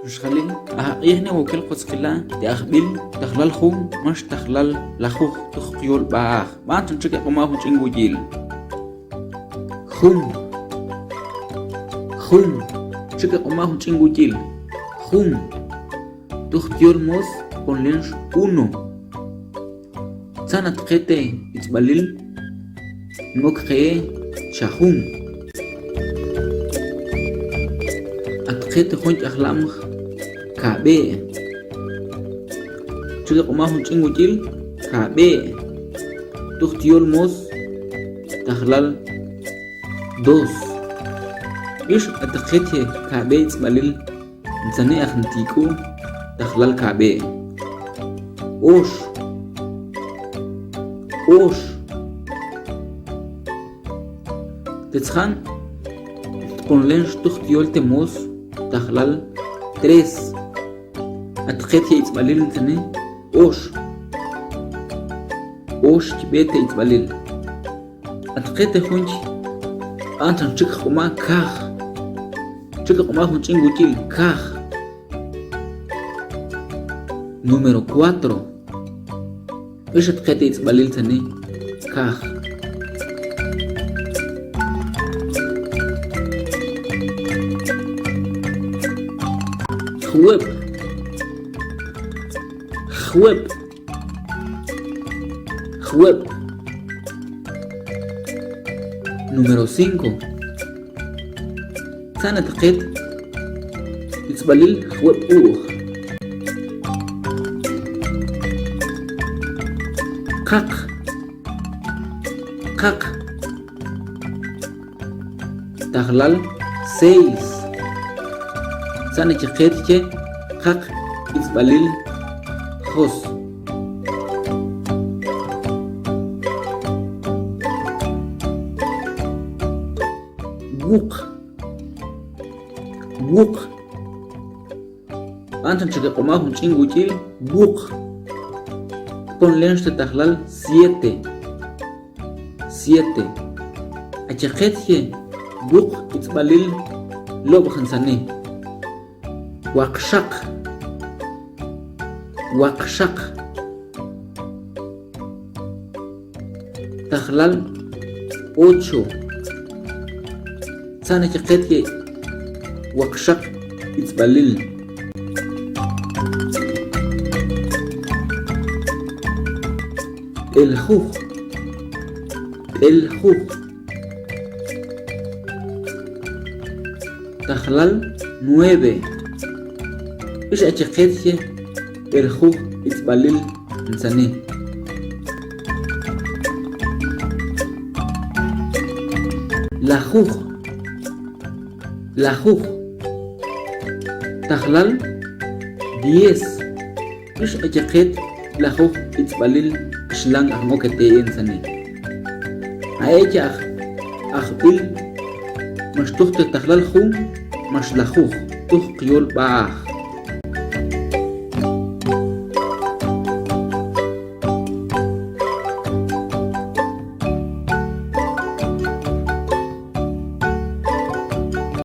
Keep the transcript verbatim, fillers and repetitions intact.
Xjalil, a q'ij ne wokil kotskila te ajbil tajlal jun max tajlal lajuj tuj qyol b'aaj. B'antan txuj eq'umaw jun ch'in wuyil. Jun. Jun. Txuj eq'umaw jun ch'in wuyil. Jun. Tuj tyol mos ponlenx uno. Tzan atqe te itz'b'alil nmokejeye xa jun. Atqe te jun ch'ajlamj kab'e'. Txuj eq'umaw jun ch'in wuyil, kab'e'. Tuj tyol mos tajlal dos. Ix atqe te kab'e' itz'b'alil ntzane aj ntik'u tajlal kab'e'. Ox. Ox. Te tzjan tponlenx tuj tyol te mos tajlal tres. Atqe te itz'b'alil ntzane ox. Ox chb'e te itz'b'alil. Atqe te junx b'antan txuj eq'uma kaj. Txuj eq'uma jun ch'in wuyil kaj. Número cuatro. Ix atqe te itz'b'alil ntzane kaj. Jweb'. Jweb'. Jweb'. Número cinco. Tzan atqe te itz'b'alil jweb' u'j. Qaq. Qaq. Tajlal seis. Tzan atqe te qaq itz'b'alil jos. Wuq. Wuq. B'antan txuj eq'uma jun ch'in wuyil wuq. Tponlenx te tajlal siete. Siete. Acheqetxe wuq itz'b'alil lob'j ntzane. Waqxaq. Waqxaq. Tajlal ocho. Tzan acheqetxe waqxaq itz'b'alil. B'eljuj. B'eljuj. Tajlal nueve. Ix acheqetxe b'eljuj itz'b'alil ntzane. Lajuj. Lajuj. Tajlal diez. Ix acheqet lajuj itz'b'alil k'xlan aj moketeye ntzane. A'eche aj, ajb'il max tuj te tajlal jun max lajuj tuj qyol b'aaj.